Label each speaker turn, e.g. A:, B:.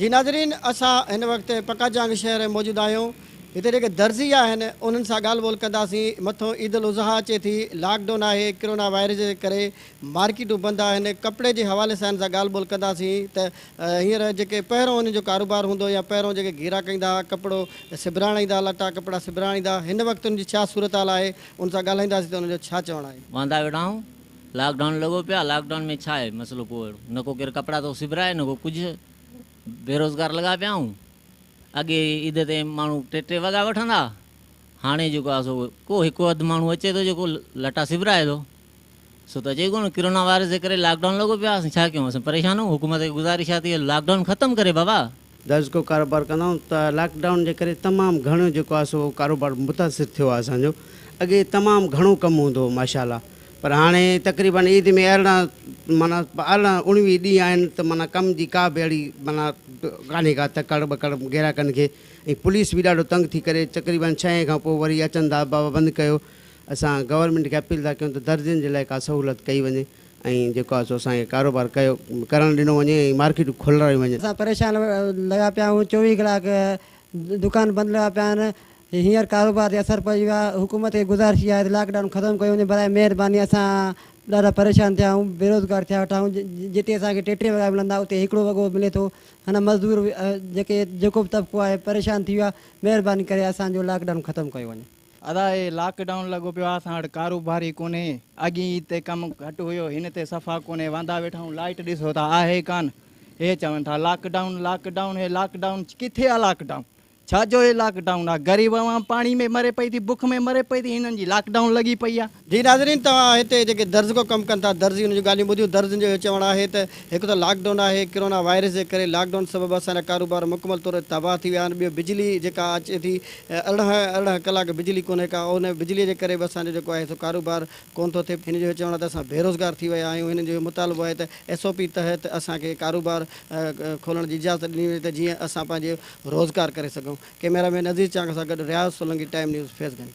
A: جي ناظرين اسان هن وقت پڪاجانگ شهر ۾ موجود آهيون هتي جيڪي درزي آهن انهن سان ڳالهه ٻولهه ڪنداسين مٿو عيد الاضحيٰ اچي ٿي لاڪ ڊائون آهي ڪرونا وائرس جي ڪري مارڪيٽون بند آهن ڪپڙي جي حوالي سان هن سان ڳالهه ٻولهه ڪنداسين ته هينئر جيڪي پهريون انهن جو ڪاروبار هوندو يا پهريون جيڪي گيرا ڪندا ها ڪپڙو سبرائڻ ايندا لٽا ڪپڙا سبرائڻ ايندا هن وقت ان جي ڇا صورتحال آهي ان سان ڳالهائينداسين ته انهن جو ڇا چوڻ آهي.
B: واندا ويٺا آهيون لاڪ ڊائون لڳو پيو آهي لاڪ ڊائون ۾ ڇا آهي مسئلو ڪو اهڙو نه ڪو ڪير ڪپڙا ٿو سبرائي نه ڪو ڪجهه بيروزگار لڳا پيا آهيون. اڳي عيد تي ماڻهو ٽي ٽي وڳا وٺندا ها، هاڻي جيڪو آهي سو ڪو هڪ اڌ ماڻهو اچي ٿو جيڪو لٽا سبرائي ٿو سو ته اچي ئي ڪونه. ڪرونا وائرس جي ڪري لاڪ ڊائون لڳو پيو آهي، اسين ڇا ڪيون، اسين پريشان آهيون. حڪومت کي گذارش آهي ته اهو لاڪ ڊائون ختم ڪري بابا.
C: درزڪو ڪاروبار ڪندا آهيون ته لاڪ ڊائون جي ڪري تمام گهڻو جيڪو آهي سو ڪاروبار متاثر ٿيو آهي اسان جو. اڳي تمام گهڻو ڪم هوندو هو ماشاء الله. پر هاڻي تقريبن عيد ۾ 18 معنيٰ 18 19 ڏينهن آهن ته معنيٰ ڪم جي ڪا به اهڙي معنيٰ ڪانهي ڪا تڪڙ ٻڪڙ گيراڪن کي ۽ پوليس به ڏاڍو تنگ ٿي ڪري تقريبن ڇهين کان پوء وري اچن ٿا بابا بند ڪيو اسان گورنمينٽ کي اپيل ٿا ڪيون ته درزين جي لاء ڪا سهولت ڪئي وڃي ۽ جيڪو آهي سو اسان کي ڪاروبار ڪيو ڪرڻ ڏنو وڃي ۽ مارڪيٽون کولرايون وڃن.
D: اسان پريشان لڳا پيا آهيون 24 ڪلاڪ دڪان بند لڳا پيا آهن هينئر ڪاروبار تي اثر پئجي ويو آهي، حڪومت کي گذارش اها آهي ته لاڪ ڊائون ختم ڪيو وڃي، براء مهرباني اسان ڏاڍا پريشان ٿيا آهيون، بيروزگار ٿيا ويٺا آهيون، جتي اسان کي ٽي ٽي وڳا ملندا اتي هڪڙو وڳو ملي ٿو، هن مزدور جيڪي جيڪو به طبقو آهي پريشان ٿي ويو آهي، مهرباني ڪري اسان جو لاڪ ڊائون ختم ڪيو وڃي.
E: ادا هي لاڪ ڊائون لڳو پيو آهي اسان وٽ ڪاروبار ئي ڪونهي، اڳين عيد تي ڪم گهٽ هيو هن تي صفا ڪونهي، واندا ويٺا آهيون، لائيٽ ڏسو ٿا آهي ڪانه، هي چون ٿا لاڪ ڊائون لاڪ ڊائون هي لاڪ ڊائون ڪٿي آهي لاڪ ڊائون ڇا جو هي لاڪ ڊائون آ غريب عوام پاڻي ۾ مري پئي ٿي بک ۾ مري پئي ٿي هنن جي لاڪ ڊائون لڳي پئي آ.
A: جي ناظرين توهان هتي جيڪي درزڪو ڪم ڪن ٿا درزي انهن جون ڳالهيون ٻڌيون درزين جو اهو چوڻ آهي ته هڪ ته لاڪ ڊائون آهي ڪرونا وائرس جي ڪري لاڪ ڊائون سبب اسان جا ڪاروبار مڪمل طور تي تباهه ٿي ويا آهن ٻيو بجلي جيڪا اچي ٿي 18 18 ڪلاڪ بجلي ڪونهي ڪا ان بجلي جي ڪري به اسان جو جيڪو آهي سو ڪاروبار ڪونه ٿو ٿئي هنن جو اهو چوڻ آهي ته اسان بيروزگار ٿي ويا آهيون هنن جو اهو مطالبو آهي ته ايس او پي تحت اسان کي ڪاروبار کولڻ جي اجازت ڏني وڃي ته جيئن اسان پنهنجي روزگار ڪري سگهون. ڪئميرا مين عزيز چانگ سان گڏ رياض سولنگي ٽائيم نيوز فيض گنج.